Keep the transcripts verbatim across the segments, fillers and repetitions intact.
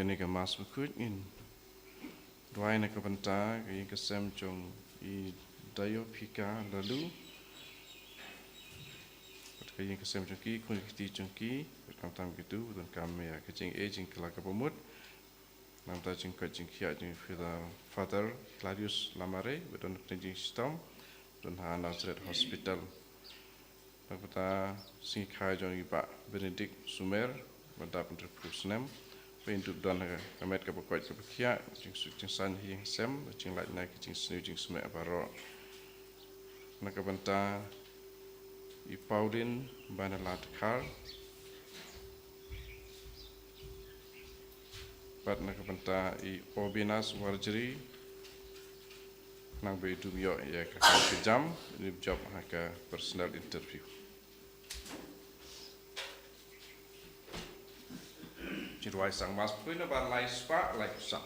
Kane ka Mass Bakhuid ngin duwai na ka bynta ka ïing ka sem jong i Dayopika Lalu, bad ka ïing ka sem jong ki, khun ki kti jong ki, bad khamtam kito ba donkam ïa ka jingïeit jingkylla kaba mut. Na ka bynta jingkoit jingkhiah jong i Father, Father Claudius Lamare ba don ha ka jingshitom, don ha Nazareth Hospital. Na ka bynta sngi kha jong i Bah Benedict Sumer ba dap hynriewphew snem, ba in dup don ha ka met kaba koit kaba khiah, jingsuk jingsaiñ ha ïing ha sem, jinglait na ki jingsniew jingsumeh baroh. Na ka bynta i Pauline Banala Dkhar, bad na ka bynta i Obinas Warjri, nang ba i dum ïoh ïa ka kam ka jam, i dum jop ha ka personal interview. Jingduwai sang Mass Bakhuid na ba lai spah lai phew saw.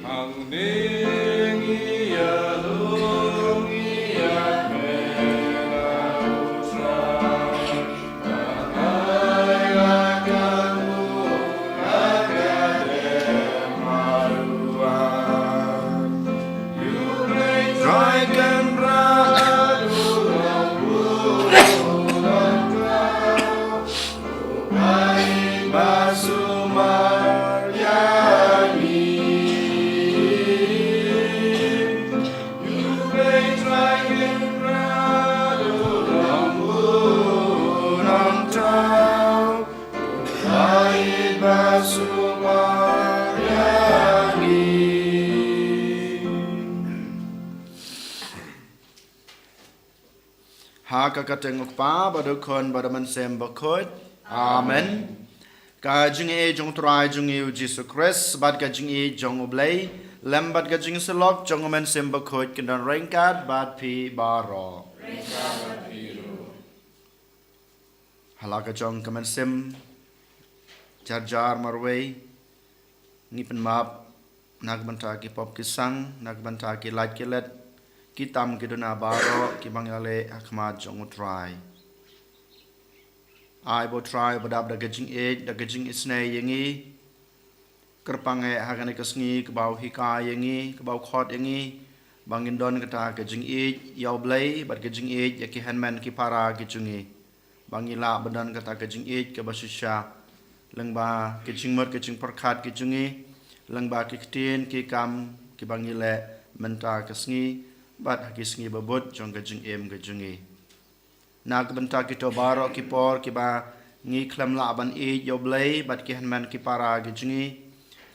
Hangne ngi ïalum ngi ïakmen ha u Trai. Ha ka kyrteng u Kpa bad u Khun bad u Mynsiem Bakhuid. Amen. Ka jingïeit jong u Trai jong ngi u Jisu Khrist bad ka jingïeit jong u Blei lem bad ka jingsyllok jong u Mynsiem Bakhuid kin don ryngkat bad phi baroh. Ha la ka jong ka mynsiem jar jar marwei ngi pynmap na ka bynta ki pop ki sang, na ka bynta ki lait ki let, ki tam ki duna baroh kiba ngi la leh ha khmat jong u Trai. Ai ba u Trai uba dap da ka jingïeit, da ka jingisynei ïa ngi, kyrpang eh ha kane ka sngi kaba u hikai ïa ngi, kaba u khot ïa ngi, ba ngin don kata ka jingïeit ïa u Blei bad ka jingïeit ïa ki hynmen ki para ki jong ngi. Ba ngi lah ban don kata ka jingïeit kaba shisha lyngba ka jingmut ka jingpyrkhat ki jong ngi, lyngba ki ktien ki kam kiba ngi leh mynta ka sngi bad ha ki sngi ba bud jong ka jingim ka jong ngi. Na ka bynta kito baroh ki por kiba ngi khlem lah ban ïeit ïa u Blei bad ki hynmen ki para ki jong ngi,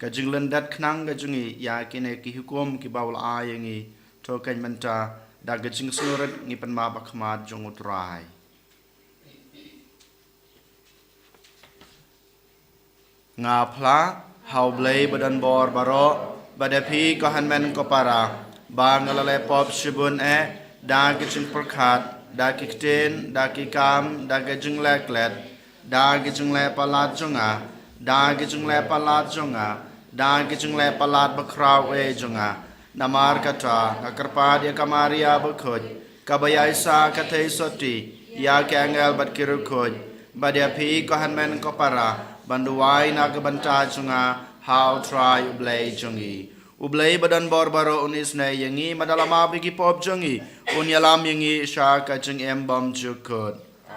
ka jinglyndet khnang ka jong ngi ïa kine ki hukum kiba u la ai ïa ngi, to keiñ mynta da ka jingsngewrit ngi pynmap ha khmat jong u Trai. Nga phla ha u Blei ba don bor baroh bad ïa phi ko hynmen ko para, ba nga la leh pop shibun eh, da ki jingpyrkhat, da ki ktien, da ki kam, da ki jingleh klet, da ki jingleh palat jong nga, da ki jingleh palat jong nga, da ki jingleh palat bakhraw eh jong nga. Namar kata nga kyrpad ïa ka Maria bakhuid, kaba ïaishah ka theisotti ïa ki angel bad ki riewkhuid, bad ïa phi ko hynmen ko para, ban duwai na ka bynta jong nga ha u Trai u Blei jong ngi. U Blei ba don bor baroh un isynei ïa ngi, bad da la map ïa ki pop jong ngi un ïalam ïa ngi sha ka jingim bymjukut.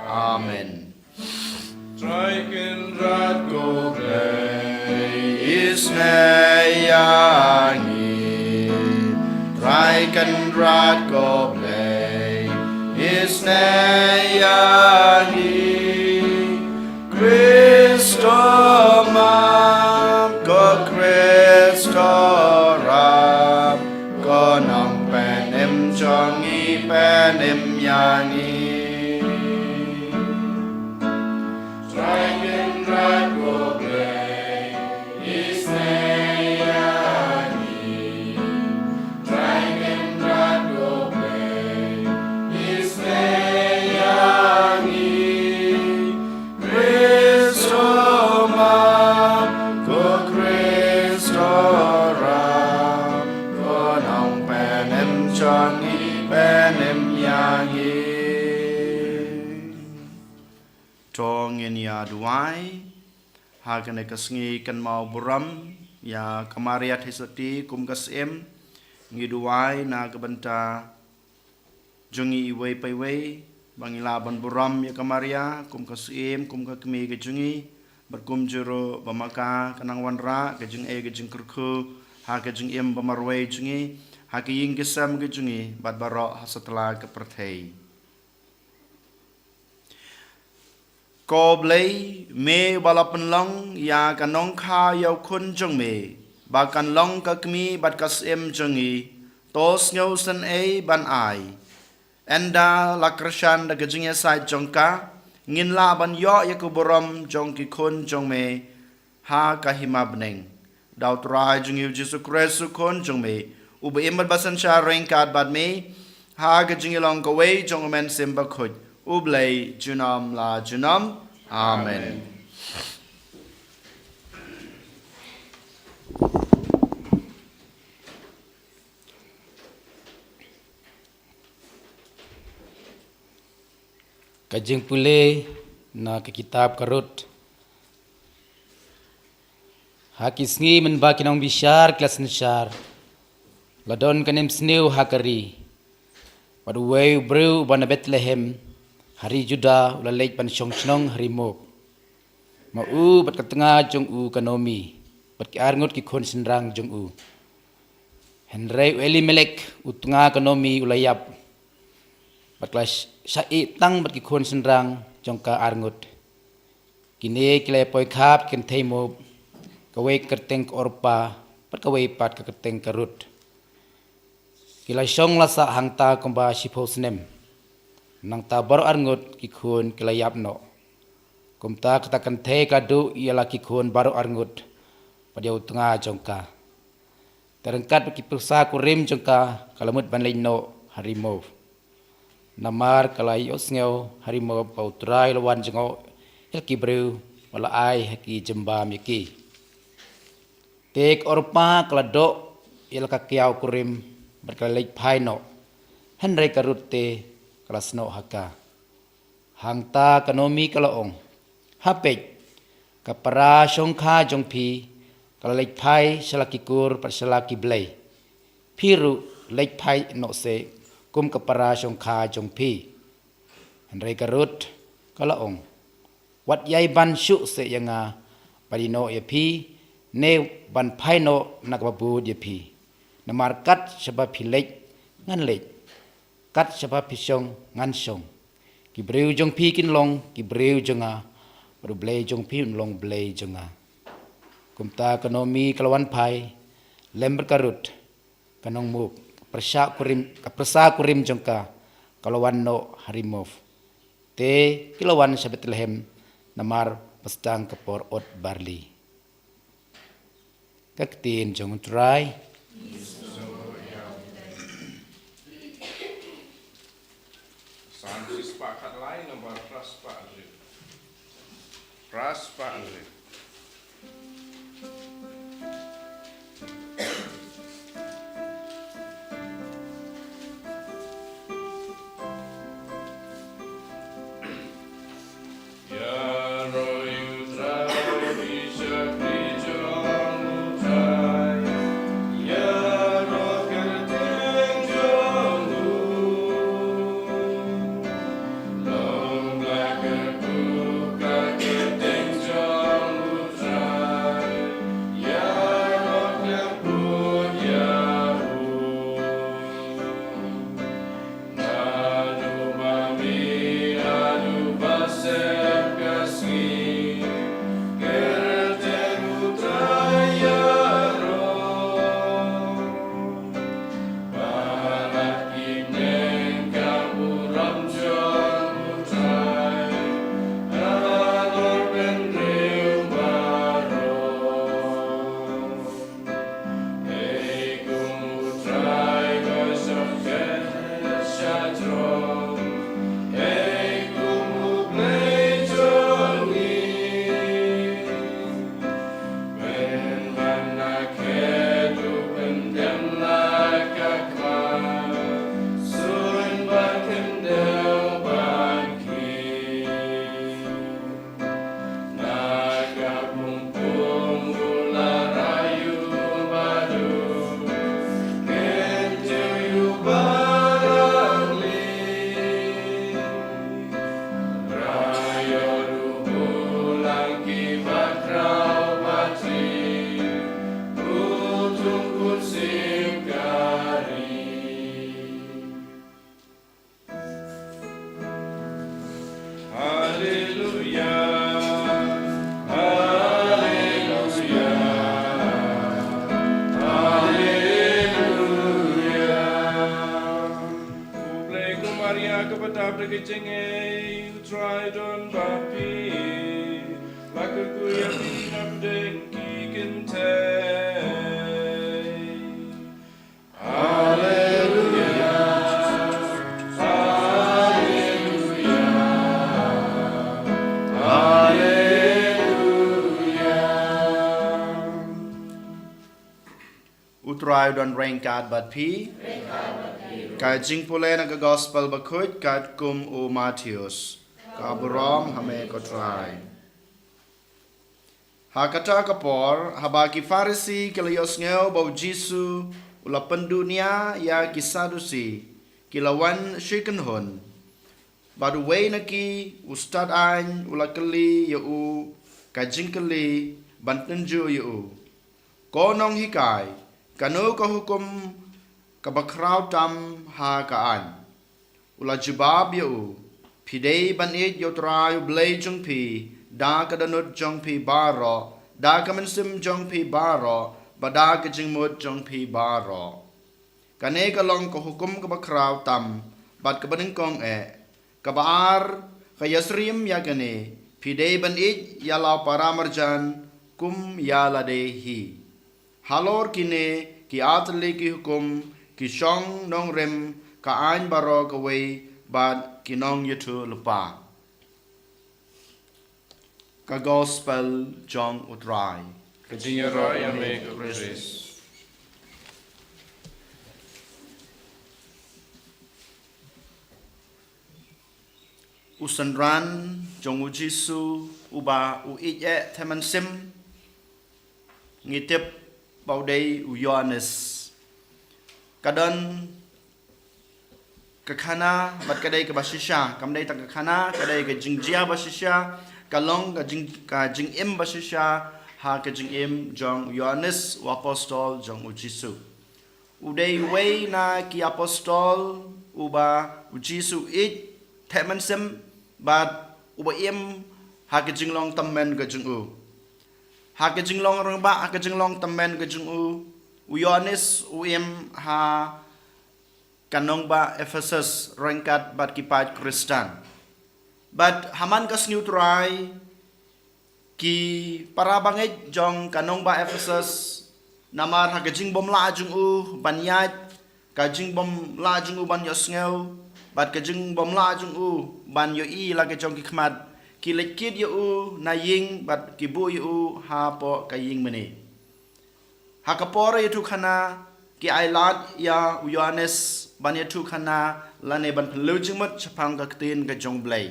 Amen. Trai Kynrad ko Blei, isynei ïa ngi. Trai Kynrad ko Blei, isynei ïa ngi. Khrist to map, ko Khrist to rap, ko Nongpynim jong ngi, pynim ïa ngi. Trai Kynrad ko Blei, isynei ïa ngi. Trai Kynrad ko Blei, isynei ïa ngi. Ngin ïa duwai ha kane ka sngi kynmaw burom ïa ka Maria Theisotti kum ka Syiem. Ngi duwai na ka bynta jong ngi iwei pa iwei ba ngi lah ban burom ïa ka Maria kum ka Syiem, kum ka Kmie ka jong ngi, bad kumjuh ruh ba ma ka kan nang wanrah ka jingeh ka jingkyrkhu ha ka jingim ba marwei jong ngi, ha ka ïing ka sem ka jong ngi, bad baroh ha satlak ka pyrthei. Ko Blei, me ba la pynlong ïa ka nongkha ïa u Khun jong me ba kan long ka Kmie bad ka Syiem jong ngi, to sngewsynei ban ai. Ynda la kyrshan da ka jingïasaid jong ka, ngin lah ban ïoh ïa ka burom jong ki khun jong me ha ka hima bneng. Da U Trai jong ngi U Jisu Khrist U Khun jong me, uba im bad ba synshar ryngkat bad me ha ka jingïalong kawei jong U Mynsiem Bakhuid, U Blei junom la junom. Amen. Ka jingpule na ka kitab ka Ruth. Ha ki sngi mynba ki nongbishar ki la synshar, la don ka nemsniew ha ka ri. Bad uwei u briew uba na Bethlehem ha ri Juda u la leit ban shong shnong ha ri Moab, ma u bad ka tnga jong u ka Naomi bad ki arngut ki khun shynrang jong u. Hynrei u Elimelek, u tnga ka Naomi, u la ïap bad ka la sh-, shah ïeh tang bad ki khun shynrang jong ka arngut. Kine ki la ïa poi khap ki kynthei Moab, kawei ka kyrteng ka Orpa bad kawei pat ka kyrteng ka Ruth. Ki la shong la sah hangta kumba shiphew snem. Nangta baroh arngut ki khun ki la ïap noh. Kumta kata ka kynthei ka duh ïa la ki khun baroh arngut bad ïa u tnga jong ka. Te ryngkat bad ki pyrsa kurim jong ka, ka la mut ban leit noh ha ri Moab. Namar ka la ïohsngew ha ri Moab ba U Trai u la wan jngoh ïa ki briew bad la ai ha ki jingbam ïa ki. Te ka Orpa ka la doh ïa la ka kiaw kurim bad ka la leit phai noh. Hynrei ka Ruth te ka la snoh ha ka. Hangta ka Naomi ka la ong, ha peit, ka para shongkha jong phi ka la leit phai sha la ki kur bad sha la ki blei. Phi ruh leit phai noh seh kum ka para shongkha jong phi. Hynrei ka Ruth ka la ong, wat ïai ban shuh seh ïa nga ban ïeh noh ïa phi, ne ban phai noh na kaba bud ïa phi. Namar kat shaba phi leit ngan leit, kat shaba phi shong ngan shong. Ki briew jong phi kin long ki briew jong nga, bad U Blei jong phi un long Blei jong nga. Kumta ka Naomi ka la wan phai lem bad ka Ruth, ka nong Moab, ka pyrsa kurim, ka pyrsa kurim jong ka, ka la wan noh ha ri Moab. Te ki la wan sha Bethlehem namar ba sdang ka por ot barli. Ka ktien jong U Trai. Psalm shispah khatlai, number phraspah hynriew. Phraspah hynriew. Ki jingeh, U Trai don bad phi. La kyrkhu ïa phi na pdeng ki kynthei. Haleluya. Haleluya. Haleluya. U Trai u don ryngkat bad phi. Ka jingpule na ka Gospel Bakhuid katkum u Mathaios. Ka burom ha me ko Trai. Ha kata ka por, haba ki Pharisi ki la ïohsngew ba u Jisu u la pynduh nia ïa ki Sadusi, ki la wan shi kynhun. Bad uwei na ki, u stad aiñ, u la kylli ïa u ka jingkylli ban tynjuh ïa u. Ko nonghikai, kano ka hukum kaba khraw tam ha ka aiñ? U la jubab ïa u, phi dei ban ïeit ïa U Trai U Blei jong phi da ka dohnud jong phi baroh, da ka mynsiem jong phi baroh, bad da ka jingmut jong phi baroh. Kane ka long ka hukum kaba khraw tam bad kaba nyngkong eh. Kaba ar ka ïasyriem ïa kane, phi dei ban ïeit ïa la u para marjan kum ïa lade hi. Halor kine ki artylli ki hukum, ki shong nongrim ka aiñ baroh kawei bad ki nongïathuhlypa. Ka Gospel jong U Trai. Ka jingïaroh ïa me ko Khrist. U synran jong u Jisu uba u ïeit eh themman sim, ngi tip ba u dei u Ïoannis. Ka don ka khana bad ka dei kaba shisha, kam dei tang ka khana, ka dei ka jingjia ba shisha, ka long ka jing, ka jingim ba shisha ha ka jingim jong u Ïoannis, u apostol jong u Jisu. U dei uwei na ki apostol uba u Jisu u ïeit themman sim bad uba im ha ka jinglong tymmen ka jong u. Ha ka jinglong rangbah, ha ka jinglong tymmen ka jong u, u Ïoannis u im ha ka nongbah Ephesus ryngkat bad ki paid Khristan. Bad ha man ka sngi U Trai, ki para bangeit jong ka nongbah Ephesus, namar ha ka jingbymlah jong u ban ïaid, ka jingbymlah jong u ban ïohsngew, bad ka jingbymlah jong u ban ïohi la ka jong ki khmat, ki leit kit ïa u na ïing bad ki buh ïa u hapoh ka ïing mane. Ha ka por ïathuhkhana, ki ailad ïa u Ïoannis ban ïathuhkhana lane ban pynlong jingmut shaphang ka ktien ka jong U Blei.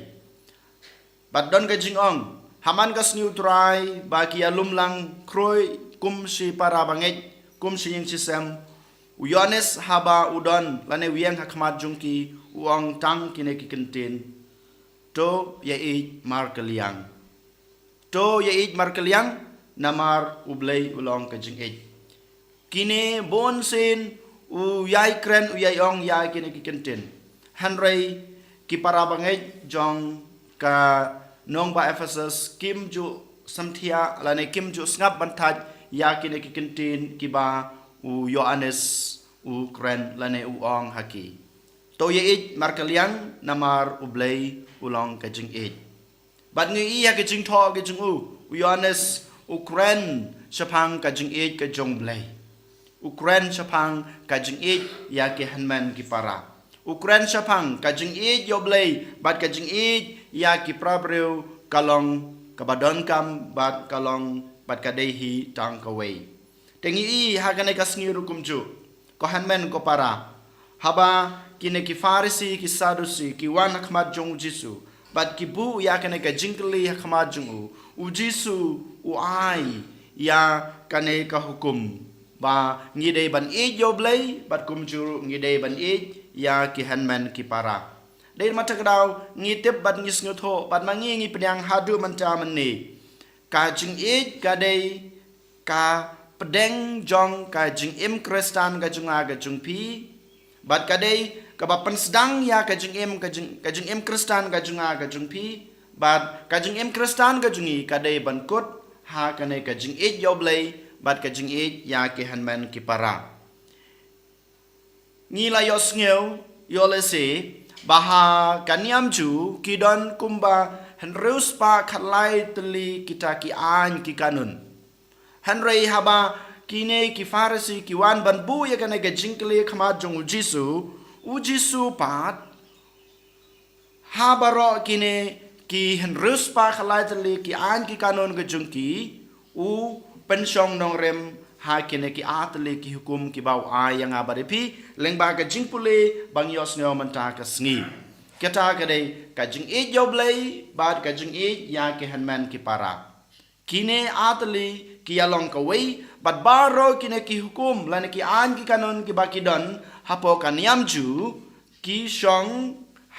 Bad don ka jingong, ha man ka sngi U Trai ba ki ïalum lang khroi kum shi para bangeit, kum shi ïing shi sem, u Ïoannis haba u don lane u ïeng ha khmat jong ki, u ong tang kine ki kyntien: To ïa ïeit markylliang. To ïa ïeit markylliang, namar U Blei u long ka jingïeit. Kine bun sien u ïai kren, u ïai ong ïa kine ki kyntien. Hynrei ki para bangeit jong ka nongbah Ephesus kim ju samthiah lane kim ju sngap ban thait ïa kine ki kyntien kiba u Ïoannis u kren lane u ong ha ki. To ïa ïeit markylliang, namar U Blei u long ka jingïeit. Bad ngi ïohi ha ka jingthoh ka jong u, u Ïoannis u kren shaphang ka jingïeit ka jong U Blei. U kren shaphang ka jingïeit ïa ki hynmen ki para. U kren shaphang ka jingïeit ïa U Blei bad ka jingïeit ïa ki para briew ka long kaba donkam bad ka long bad ka dei hi tang kawei. Te ngi ïohi ha kane ka sngi ruh kumjuh, ko hynmen ko para, haba kine ki Pharisi, ki Sadusi, ki wan ha khmat jong u Jisu, bad ki buh ïa kane ka jingkylli ha khmat jong u, u Jisu u ai ïa kane ka hukum ba ngi dei ban ïeit ïa U Blei, bad kumjuh ruh ngi dei ban ïeit ïa ki hynmen ki para. Dei mynta ka daw ngi tip bad ngi sngewthuh, bad ma ngi ngi pdiang haduh mynta mynne. Ka jingïeit ka dei ka pdeng jong ka jingim Khristan ka jong nga ka jong phi. Bad ka dei kaba pynsdang ïa ka jingim, ka jing, ka jingim Khristan ka jong nga ka jong phi. Bad ka jingim Khristan ka jong ngi ka dei ban kut ha kane ka jingïeit ïa U Blei bad ka jingïeit ïa ki hynmen ki para. Ngi la ïohsngew, ïoh lehse, ba ha ka niam Jiw ki don kumba hynriew spah khatlai tylli kita ki aiñ ki kanun. Hynrei haba kine ki Pharisi ki wan ban buh ïa kane ka jingkylli ha khmat jong u Jisu, u Jisu pat, ha baroh kine ki hynriew spah khatlai tylli ki aiñ ki kanun ka jong ki, u pynshong nongrim ha kine ki ar tylli ki hukum kiba u ai ïa nga bad ïa phi, lyngba ka jingpule ba ngi ïohsngew mynta ka sngi. Kata ka dei ka jingïeit ïa u Blei bad ka jingïeit ïa ki hynmen ki para. Kine ar tylli ki ïa long kawei, bad baroh kine ki hukum lane ki aiñ ki kanun kiba ki don hapoh ka niam Jiw, ki shong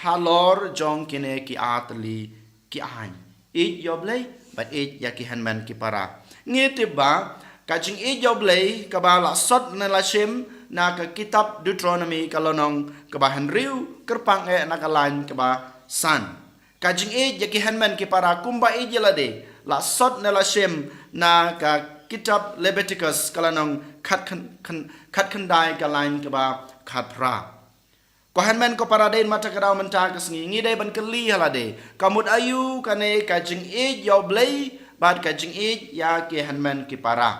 halor jong kine ki ar tylli ki aiñ. Ïeit ïa u Blei bad ïeit ïa ki hynmen ki para. Ngi tip ba ka jingïeit ïa u Blei kaba la sot ne la shim na ka kitab Deuteronomi ka lynnong kaba hynriew, kyrpang eh na ka lain kaba san. Ka jingïeit ïa ki hynmen ki para kumba ïeit ïa lade la sot ne la shim na ka kitab Leviticus ka lynnong khat khyn-, khyn-, khat khyndai ka lain kaba khat phra. Ko hynmen ko para, dei namar kata ka daw mynta ka sngi ngi dei ban kylli ha lade, ka mut aïu kane ka jingïeit ïa u Blei bad ka jingïeit ïa ki hynmen ki para.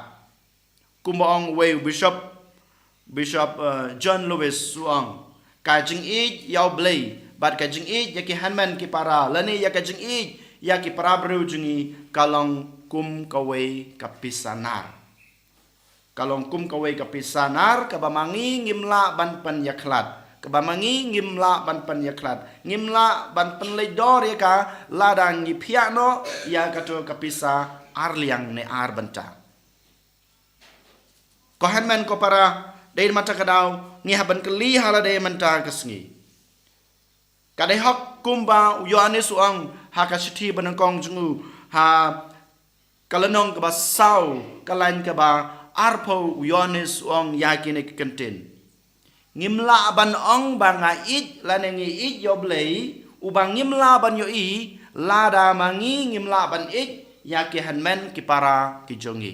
Kumba ong uwei u bishop, Bishop, eh, John Lewis u ong, ka jingïeit ïa u Blei bad ka jingïeit ïa ki hynmen ki para lane ïa ka jingïeit ïa ki para briew jong ngi ka long kum kawei ka pisa nar. Ka long kum kawei ka pisa nar kaba ma ngi ngim lah ban pynïakhlad, kaba ma ngi ngim lah ban pynïakhlad, ngim lah ban pynleit dor ïa ka lada ngi phiah noh ïa kato ka pisa ar liang ne ar bynta. Ko hynmen ko para, dei namar kata ka daw ngi hap ban kylli ha lade mynta ka sngi. Ka dei hok kumba u Ïoannis u ong ha ka shithi banyngkong jong u, ha ka lynnong kaba saw ka lain kaba arphew, u Ïoannis u ong ïa kine ki kyntien: Ngim lah ban ong ba nga ïeit lane ngi ïeit ïa u Blei, uba ngim lah ban ïohi, lada ma ngi ngim lah ban ïeit ïa ki hynmen ki para ki jong ngi.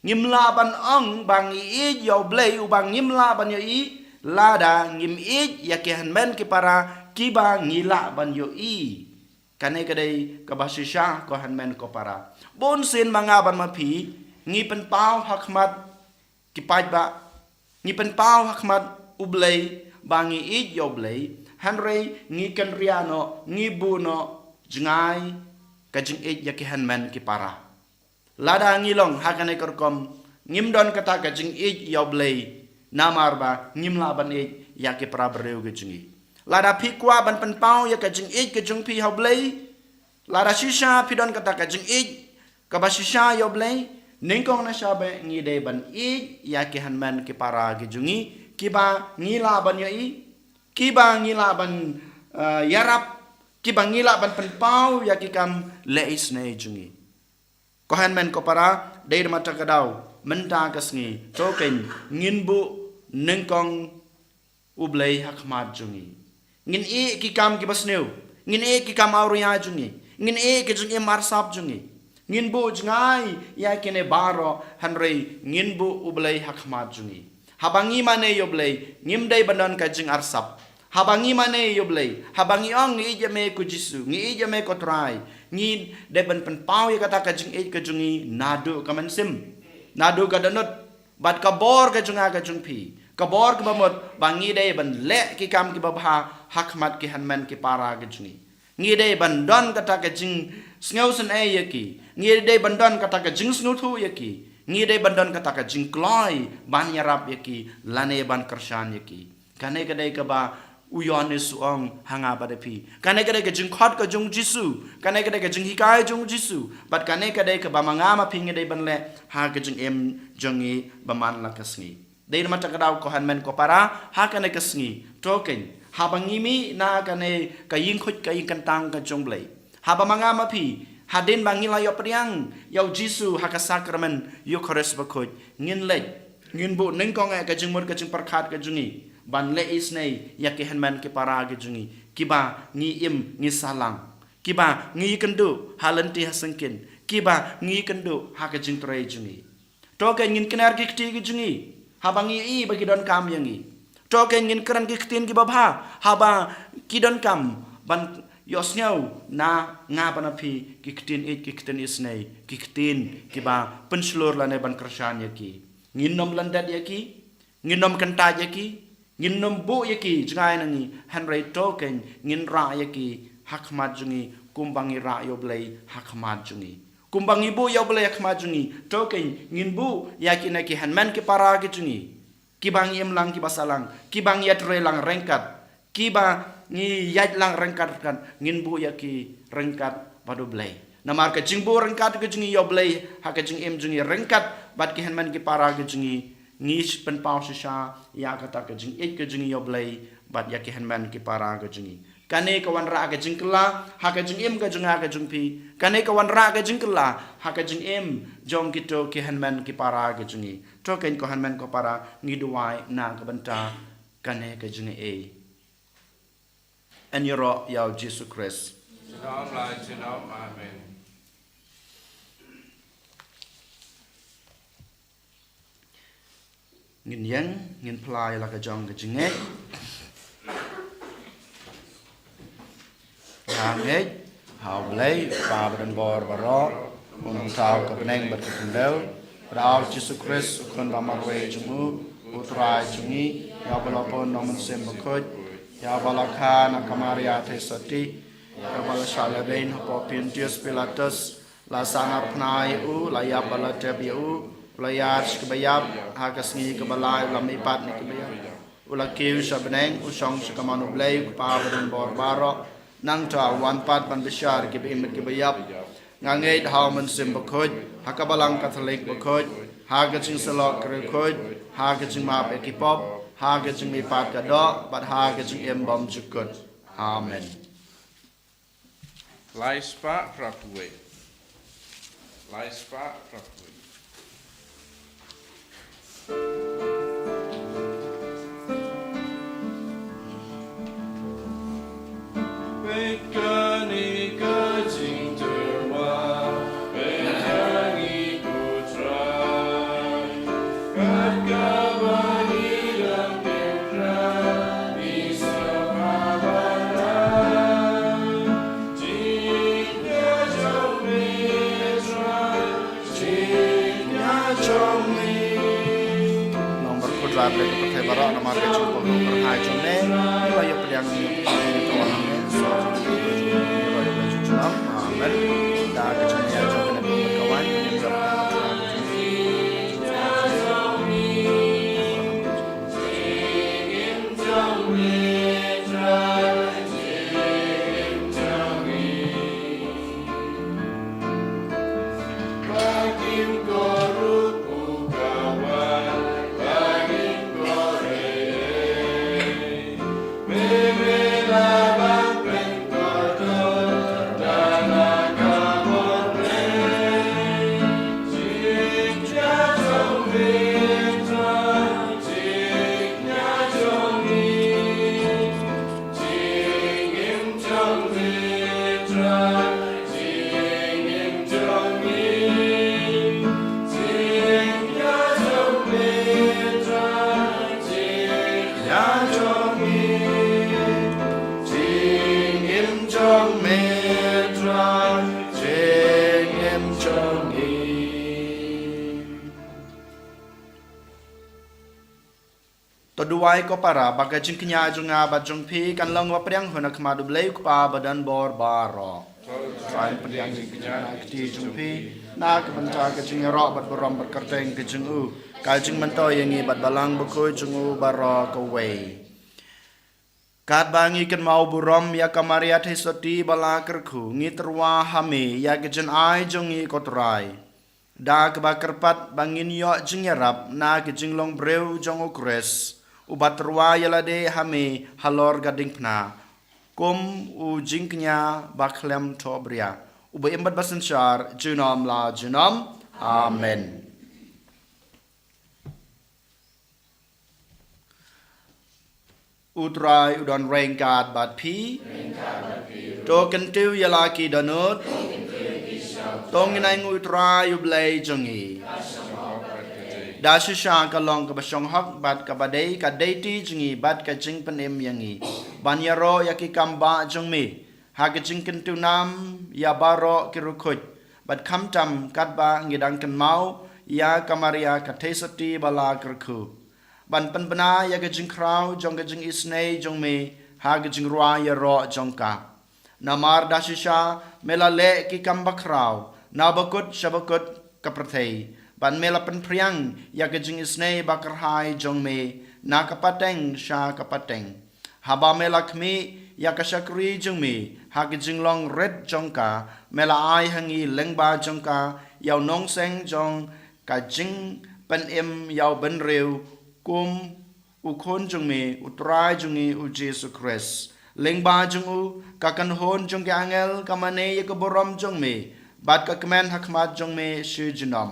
Ngim lah ban ong ba ngi ïeit ïa u Blei, uba ngim lah ban ïohi, lada ngim ïeit ïa ki hynmen ki para kiba ngi lah ban ïohi. Kane ka dei kaba shisha ko hynmen ko para. Bun sien ma nga bad ma phi ngi pynpaw ha khmat ki paidbah, ngi pynpaw ha khmat u Blei ba ngi ïeit ïa u Blei, hynrei ngi kynriah noh, ngi buh noh jngai ka jingïeit ïa ki hynmen ki para. Lada ngi long ha kane ka rukom, ngim don kata ka jingïeit ïa u Blei, namar ba ngim lah ban ïeit ïa ki para briew ki jong ngi. Lada phi kwah ban pynpaw ïa ka jingïeit ka jong phi ha u Blei, lada shisha phi don kata ka jingïeit kaba shisha ïa u Blei, nyngkong na sha beh ngi dei ban ïeit ïa ki hynmen ki para ki jong ngi, kiba ngi lah ban ïohi, kiba ngi lah ban, eh, ïarap, kiba ngi lah ban pynpaw ïa ki kam leh isynei jong ngi. Ko hynmen ko para, dei namar kata ka daw mynta ka sngi, to kein ngin buh nyngkong u Blei ha khmat jong ngi. Ngin ïeh ki kam kiba sniew, ngin ïeh ki kam awria jong ngi, ngin ïeh ki jingim arsap jong ngi. Ngin buh jngai ïa kine baroh, hynrei ngin buh u Blei ha khmat jong ngi. Haba ngi mane ïa u Blei, ngim dei ban don ka jingarsap. Haba ngi mane ïa u Blei, haba ngi ong ngi ïeit ïa me ko Jisu, ngi ïeit ïa me ko Trai, ngi dei ban pynpaw ïa kata ka jingïeit ka jong ngi naduh ka mynsiem, naduh ka dohnud, bad ka bor ka jong nga ka jong phi, ka bor kaba mut ba ngi dei ban leh ki kam kiba bha ha khmat ki hynmen ki para ki jong ngi. Ngi dei ban don kata ka jingsngewsynei ïa ki, ngi dei ban don kata ka jingsngewthuh ïa ki, ngi dei ban don kata ka jingkloi ban ïarap ïa ki lane ban kyrshan ïa ki. Kane ka dei kaba u Ïoannis u ong ha nga bad ha phi. Kane ka dei ka jingkhot ka jong u Jisu. Kane ka dei ka jinghikai jong u Jisu. Bad kane ka dei kaba ma nga ma phi ngi dei ban leh ha ka jingim jong ngi ba man la ka sngi. Dei namar kata ka daw ko hynmen ko para, ha kane ka sngi, to kein, haba ngi mih na kane ka ïingkhuid ka ïingkyntang ka jong u Blei, haba ma nga ma phi, hadien ba ngi la ïoh pdiang ïa u Jisu ha ka sakramen Ïukharist bakhuid, ngin leit, ngin buh nyngkong eh ka jingmut ka jingpyrkhat ka jong ngi ban leh isynei ïa ki hynmen ki para ki jong ngi, kiba ngi im ngi sahlang, kiba ngi ïakynduh ha lynti ha syngkien, kiba ngi ïakynduh ha ka jingtrei jong ngi. To kein ngin kner ki kti ki jong ngi haba ngi ïohi ba ki donkam ïa ngi. To kein ngin kren ki ktien kiba bha, haba ki donkam ban ïohsngew na nga bad na phi, ki ktien ïeit, ki ktien isynei, ki ktien kiba pynshlur lane ban kyrshan ïa ki. Ngin nym lyndet ïa ki, ngin nym kyntait ïa ki, ngin nym buh ïa ki jngai na ngi, hynrei to kein ngin rah ïa ki ha khmat jong ngi, kumba ngi rah ïa U Blei ha khmat jong ngi. Kumba ngi buh ïa U Blei ha khmat jong ngi, to kein ngin buh ïa kine ki hynmen ki para ki jong ngi, kiba ngi im lang, kiba sah lang, kiba ngi ïatrei lang ryngkat, kiba ngi ïaid lang ryngkat, ryngkat, ngin buh ïa ki ryngkat bad U Blei. Namar ka jingbuh ryngkat ka jong ngi ïa U Blei ha ka jingim jong ngi ryngkat bad ki hynmen ki para ka jong ngi, ngi pynpaw shisha ïa kata ka jingïeit ka jong ngi ïa U Blei bad ïa ki hynmen ki para ka jong ngi. Kane ka wanrah ka jingkylla ha ka jingim ka jong nga ka jong phi. Kane ka wanrah ka jingkylla ha ka jingim jong kito ki hynmen ki para ka jong ngi. To kein ko hynmen ko para, ngi duwai na ka bynta kane ka jingaiei. Yn ïaroh ïa U Jisu Khrist. Junom la junom. Amen. Ngin ïeng, ngin phla ïa la ka jong ka jingngeit. Nga ngeit ha U Blei, U Kpa badonbor baroh, U Nongthaw ka bneng bad ka khyndew, bad ha U Jisu Khrist, U Khun ba marwei jong u, U Trai jong ngi, ïa uba la pun na U Mynsiem Bakhuid, ïa uba la kha na ka Maria Theisotti, ïa uba la shah lehbeiñ hapoh Pontius Pilatus, la sahnarphna ïa u, la ïap bad la tep ïa u, u la ïaid sha kiba ïap, ha ka sngi kaba lai u la mihpat na kiba ïap. U la kiew sha bneng, u shong sha kamon U Blei, U Kpa badonbor baroh. Nangta u wan pat ban bishar ïa kiba im bad kiba ïap. Nga ngeit ha U Mynsiem Bakhuid, ha ka Balang Katholik bakhuid, ha ka jingsyllok riewkhuid, ha ka jingmap ïa ki pop, ha ka jingmihpat ka doh, bad ha ka jingim bymjukut. Amen. Lai spah phra phew wei. Lai spah phra phew wei. Peit kane ka jingtyrwa, peit ka ngi ko Trai. Kat kaba ngi dang kynrad, ngi sngewbha ban ai jingkyrkhu jong me Trai, jingkyrkhu jong me. Nongbar khudrad leh ka pyrthei baroh namar ka jingkohnguh kyrhai jong me, ngi la ïoh pdiang ïa ka jingkyrkhu jong me, sa jong me, ngi la ïoh pdiang jingkyrkhu. Amen. Da ka jingkyrkhu jong me, ka wan, ngi la ïoh pdiang. To duwai ko para, ba ka jingkñia jong nga bad jong phi kan long ba pdiang hun ha khmat U Blei U Kpa badonbor baroh. Trai pdiang jingkñia kti jong phi na ka bynta ka jingïaroh bad burom bad kyrteng ka jong u, ka jingmyntoi ïa ngi bad Balang Bakhuid jong u baroh kawei. Katba ngi kynmaw burom ïa ka Maria Theisotti ba la kyrkhu, ngi tyrwa ha me ïa ka jingai jong ngi ko Trai. Da kaba kyrpad ba ngin ïoh jingïarap na ka jinglong briew jong U Khrist, uba tyrwa ïa lade ha me halor ka diengphna, kum u jingkñia ba khlem thohbria, uba im bad ba synshar junom la junom. Amen. U Trai u don ryngkat bad phi. To kyntiew ïa la ki dohnud. To ngin ai nguh ïa U Trai U Blei jong ngi. Da shisha ka long kaba shong hok bad kaba dei ka deiti jong ngi bad ka jingpynim ïa ngi ban ïaroh ïa ki kam bah jong me ha ka jingkyntu nam ïa baroh ki riewkhuid, bad khamtam katba ngi dang kynmaw ïa ka Maria ka theisotti ba la kyrkhu, ban pynbna ïa ka jingkhraw jong ka jingisynei jong me ha ka jingrwai ïaroh jong ka. Namar da shisha me la leh ki kam bakhraw na bakut sha bakut ka pyrthei, bad me la pynphriang ïa ka jingisynei bakyrhai jong me na ka pateng sha ka pateng. Haba me la khmih ïa ka shakri jong me ha ka jinglong rit jong ka, me la ai ha ngi lyngba jong ka ïa u nongseng jong ka jingpynim ïa u bynriew, kum u Khun jong me, u Trai jong ngi u Jisu Khrist. Lyngba jong u, ka kynhun jong ki angel ka mane ïa ka burom jong me, bad ka kmen ha khmat jong me shi junom.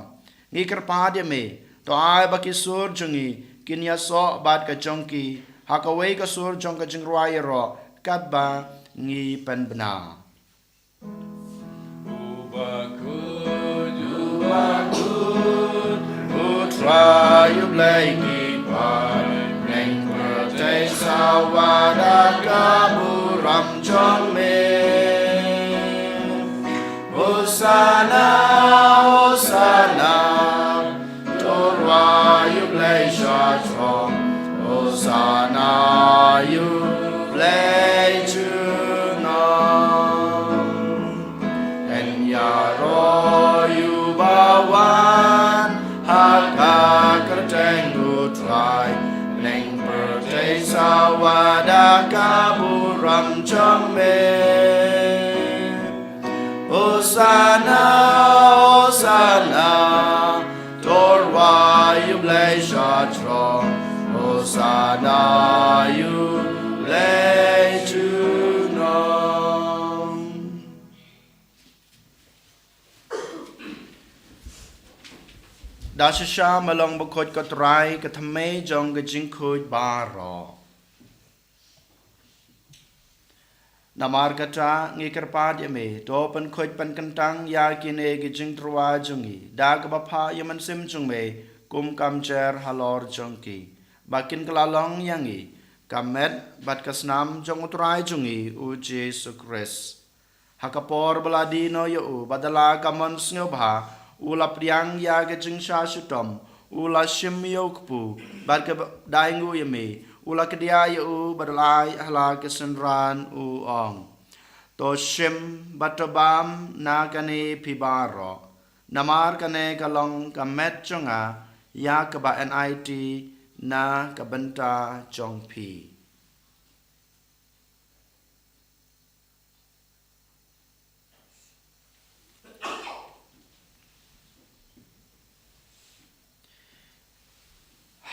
Ngi kyrpad ïa me, to ai ba ki sur jong ngi kin ïasoh bad ka jong ki ha kawei ka sur jong ka jingrwai ïaroh katba ngi pynbna. U bakhuid, u bakhuid, u Trai u Blei ki paid, neng pyrthei sa wad da ka burom jong me. Hosana, Hosana, to rwai ïa u Blei sha throng. Hosana ïa u Blei junom. Yn ïaroh ïa uba wan ha ka kyrteng u Trai. Neng pyrthei sa wad da ka burom jong me. Hosana, Hosana, to rwai ïa u Blei sha throng. Hosana ïa u Blei junom. Da shisha me long bakhuid ko Trai, ka thymmei jong ka jingkhuid baroh. Namar kata ngi kyrpad ïa me, to pynkhuid pynkyntang ïa kine ki jingtyrwa jong ngi da kaba phah ïa u Mynsiem jong me kum ka mjer halor jong ki, ba kin kylla long ïa ngi ka met bad ka snam jong u Trai jong ngi u Jisu Khrist. Ha ka por ba la die noh ïa u bad da la ka mon sngewbha, u la pdiang ïa ka jingshah shitom, u la shim ïa u kpu, bad ka ba-, dei nguh ïa me, u la kdiah ïa u bad u la ai ha la ka synran, u ong: To shim bad to bam na kane phi baroh, namar kane ka long ka met jong nga ïa kaba yn aiti na ka bynta jong phi.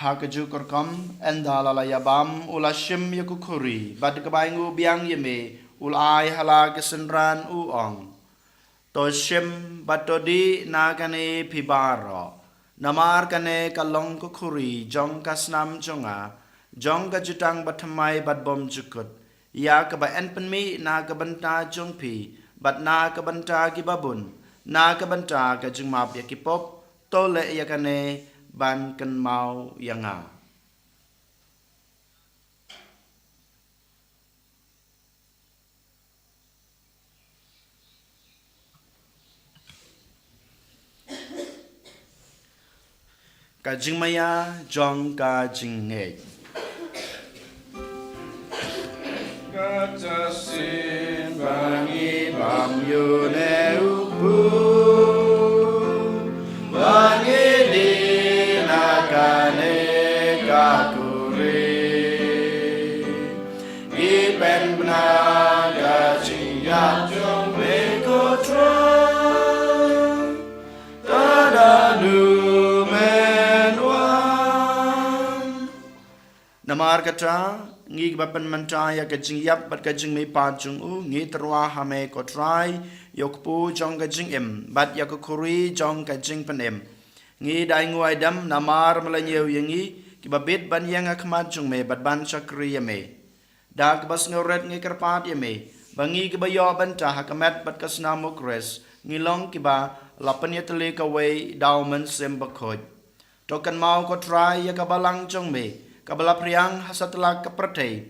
Ha kajuh ka rukom, ynda la la ïa bam, u la shim ïa ka khuri, bad ka bai nguh biang ïa me, u la ai ha la ka synran, u ong: To shim bad to dih na kane phi baroh, namar kane ka long ka khuri jong ka snam jong nga, jong ka jutang bathymmai bad bymjukut, ïa kaba yn pynmih na ka bynta jong phi bad na ka bynta kiba bun, na ka bynta ka jingmap ïa ki pop. To leh ïa kane ban kynmaw ïa nga. Ka jingmaïa jong ka jingngeit. Kata shisien ba ngi bam ïa une u kpu, ba ngi dih na kane ka khuri, ngi pynbna ka jingïap jong me ko Trai, tad haduh men wan. Namar kata, ngi kiba pynmynta ïa ka jingïap bad ka jingmihpat jong u, ngi tyrwa ha me ko Trai, ïa u kpu jong ka jingim bad ïa ka khuri jong ka jingpynim. Ngi da ai nguh ai dem namar me la ñiew ïa ngi, kiba bit ban ïeng ha khmat jong me bad ban shakri ïa me. Da kaba sngewrit ngi kyrpad ïa me, ba ngi kiba ïoh bynta ha ka met bad ka snam u Khrist, ngi long kiba la pynïatylli kawei da u Mynsiem Bakhuid. To kynmaw ko Trai ïa ka balang jong me, kaba la phriang ha satlak ka pyrthei.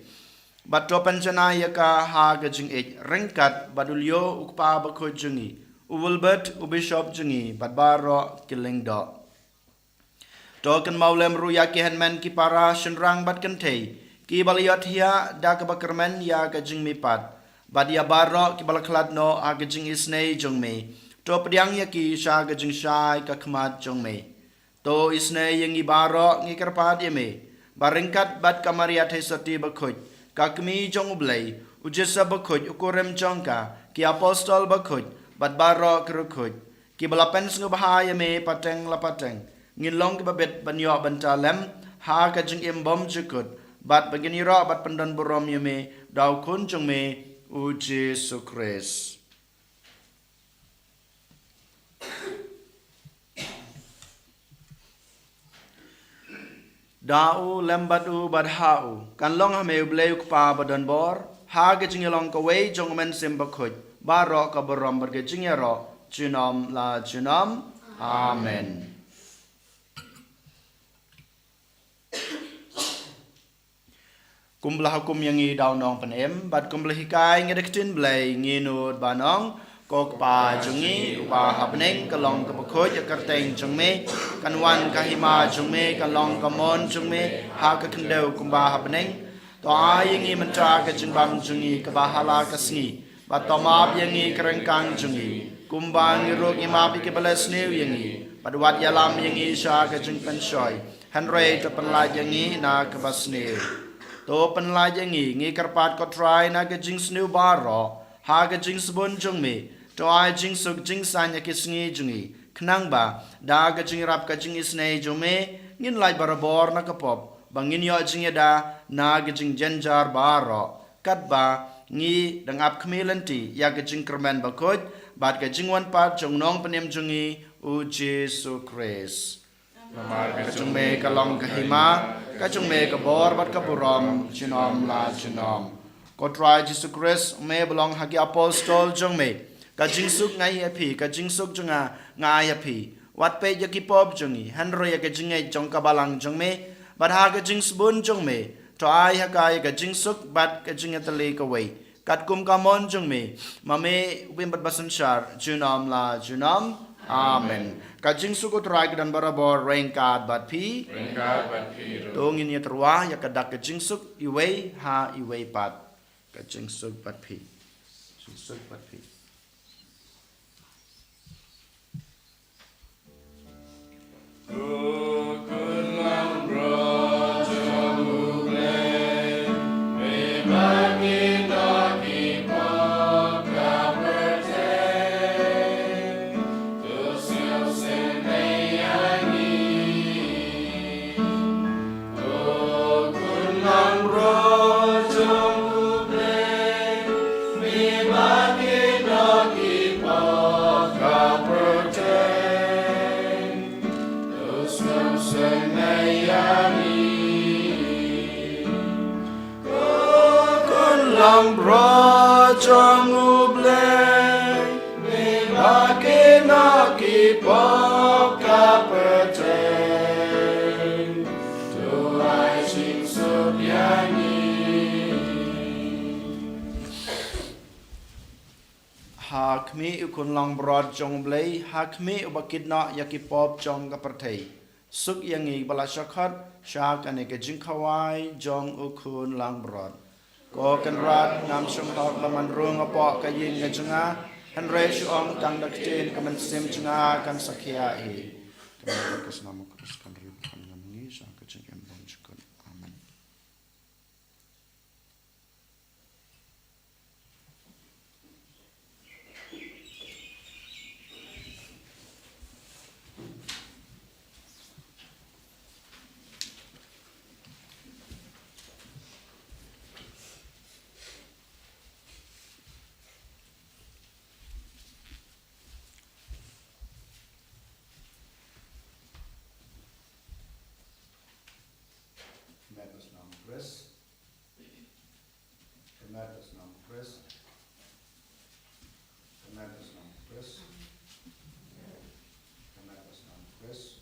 Bad to pynjanai ïa ka ha ka jingïeit ryngkat bad u Leo u kpa bakhuid jong ngi, u Wilbert u bishop jong ngi, bad baroh ki lyngdoh. To kynmaw lem ruh ïa ki hynmen ki para shynrang bad kynthei, kiba la ïohthiah da kaba kyrmen ïa ka jingmihpat. Bad ïa baroh kiba la khlad noh ha ka jingisynei jong me, to pdiang ïa ki sha ka jingshai ka khmat jong me. To isynei ïa ngi baroh, ngi kyrpad ïa me, ba ryngkat bad ka Maria Theisotti bakhuid, ka kmie jong u Blei, u Joseph bakhuid u kurim jong ka, ki apostol bakhuid, bad baroh ki riewkhuid, kiba la pynsngewbha ïa me pateng la pateng, ngin long kiba bit ban ïoh bynta lem ha ka jingim bymjukut, bad ba ngin ïaroh bad pyndonburom ïa me da u Khun jong me, u Jisu Khrist. Da u, lem bad u, bad ha u, kan long ha me u Blei u Kpa badonbor, ha ka jingïalong kawei jong u Mynsiem Bakhuid, baroh ka burom bad ka jingïaroh junom la junom. Amen. Kumba la hukum ïa ngi da u Nongpynim, bad kumba la hikai ngi da ka ktien Blei, ngin nud ban ong: Ko Kpa jong ngi uba ha bneng, ka long kaba khuid ïa ka kyrteng jong me, kan wan ka hima jong me, kan long ka mon jong me ha ka khyndew kumba ha bneng. To ai ïa ngi mynta ka jingbam jong ngi kaba ha la ka sngi, bad to map ïa ngi ka ryngkang jong ngi, kumba ngi ruh ngi map ïa kiba leh sniew ïa ngi, bad wat ïalam ïa ngi sha ka jingpynshoi, hynrei to pynlait ïa ngi na kaba sniew. To pynlait ïa ngi, ngi kyrpad ko Trai, na ka jingsniew baroh, ha ka jingsbun jong me, to ai jingsuk jingsaiñ ïa ki sngi jong ngi, khnang ba da ka jingïarap ka jingisynei jong me, ngin lait barabor na ka pop, ba ngin ïoh jingïada na ka jingjynjar baroh, katba ngi dang ap khmih lynti ïa ka jingkyrmen bakhuid bad ka jingwan pat jong u Nongpynim jong ngi, u Jisu Khrist. Namar ka jong me ka long ka hima, ka jong me ka bor bad ka burom junom la junom. Ko Trai Jisu Khrist, me ba la ong ha ki apostol jong me: Ka jingsuk nga ai ïa phi, ka jingsuk jong nga nga ai ïa phi. Wat peit ïa ki pop jong ngi, hynrei ïa ka jingngeit jong ka balang jong me, bad ha ka jingsbun jong me, to ai ha ka ïa ka jingsuk bad ka jingïatylli kawei, katkum ka mon jong me, ma me u bym bad basynshar junom la junom. Amen. Ka jingsuk u Trai ka don barabor ryngkat bad phi. Ryngkat bad phi ruh. To ngin ïatyrwa ïa ka dak ka jingsuk iwei ha iwei pat. Ka jingsuk bad phi. Jingsuk bad phi. Langbrot jong U Blei, me ba kynnoh ki pop ka pyrthei, to ai jingsuk ïa ngi. Ha khmih U Khun Langbrot jong U Blei, ha khmih uba kynnoh ïa ki pop jong ka pyrthei, suk ïa ngi ba la shah khot sha kane ka jingkhawai jong U Khun Langbrot. Ko Kynrad, ngam shym hok ba man rung hapoh ka ïing ka jong nga, hynrei shu ong tang da ka ktien, ka mynsiem jong nga kan sa khia hi. Ka mynsiem ka snam U Khrist kan rit kan ngam ngi sha ka jingim bymjukut. Amen. Ka met ka snam U Khrist. Ka met ka snam U Khrist. Ka met ka snam U Khrist. Ka met ka snam U Khrist.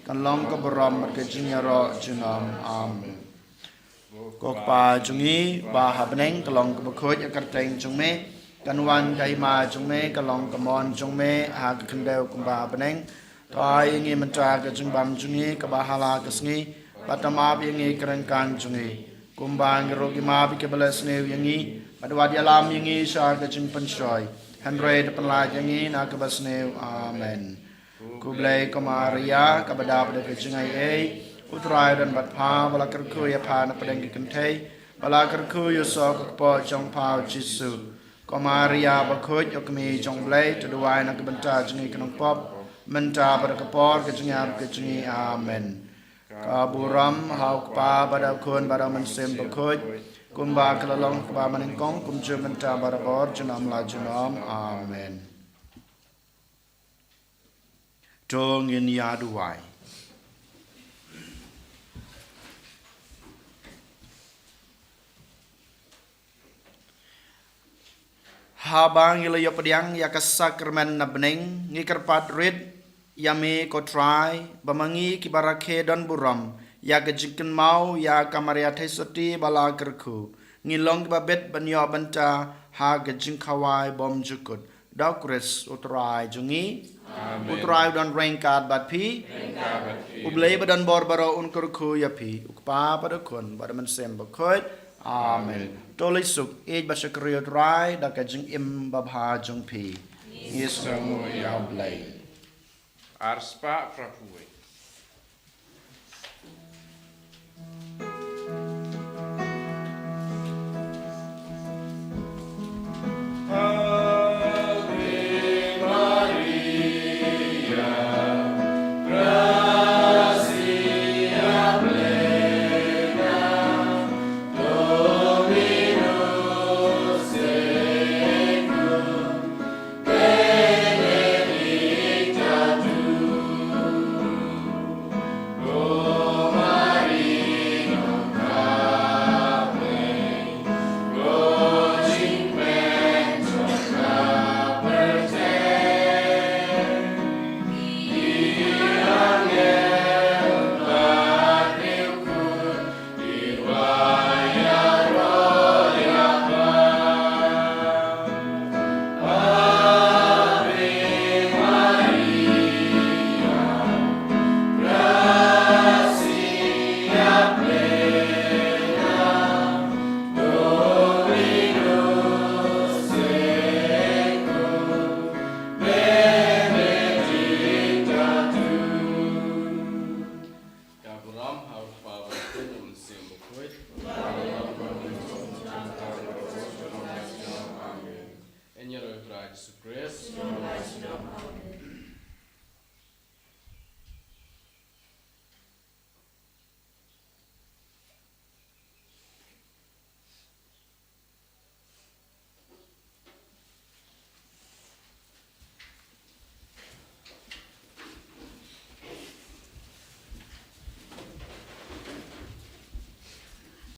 kan long ka burom bad ka jingïaroh junom. Amen. Ko Kpa jong ngi ba ha bneng, ka long kaba khuid ïa ka kyrteng jong me, kan wan ka hima jong me, ka long ka mon jong me ha ka khyndew kumba ha bneng. To ai ïa ngi mynta ka jingbam jong ngi kaba ha la ka sngi, bad to map ïa ngi ki ryngkang jong ngi, kumba ngi ruh ngi map ïa kiba leh sniew ïa ngi, bad wat ïalam ïa ngi sha ka jingpynshoi, hynrei to pynlait ïa ngi na kaba sniew. Amen. Khublei ko Maria, kaba dap da ka jingaiei, U Trai u don bad pha, ba la kyrkhu ïa pha na pdeng ki kynthei, ba la kyrkhu ïa u soh ka kpoh jong pha u Jisu. Ko Maria bakhuid, ïoh kmie jong U Blei, to duwai na ka bynta jong ngi ki nongpop, mynta bad ha ka por ka jingïap ka jong ngi. Amen. Ka burom ha U Kpa bad ha U Khun bad ha U Mynsiem Bakhuid, kumba ka la long kaba ha nyngkong, kumjuh mynta barabor, junom la junom. Amen. To ngin ïa duwai. Haba ngi la ïoh pdiang ïa ka sakramen na bneng, ngi kyrpad rit ïa me ko Trai, ba ma ngi kiba rakhe don burom ïa ka jingkynmaw ïa ka Maria Theisotti ba la kyrkhu, ngi long kiba bit ban ïoh bynta ha ka jingkhawai bymjukut. Da U Khrist U Trai jong ngi. Amen. U Trai u don ryngkat bad phi. Ryngkat bad phi. U Blei ba don bor baroh un kyrkhu ïa phi, U Kpa bad U Khun bad U Mynsiem Bakhuid. Amen. Amen. To leit suk, ïeit bad shakri U Trai da ka jingim babha jong phi. Ngi sngewnguh ïa U Blei. Arspah phra phew wei.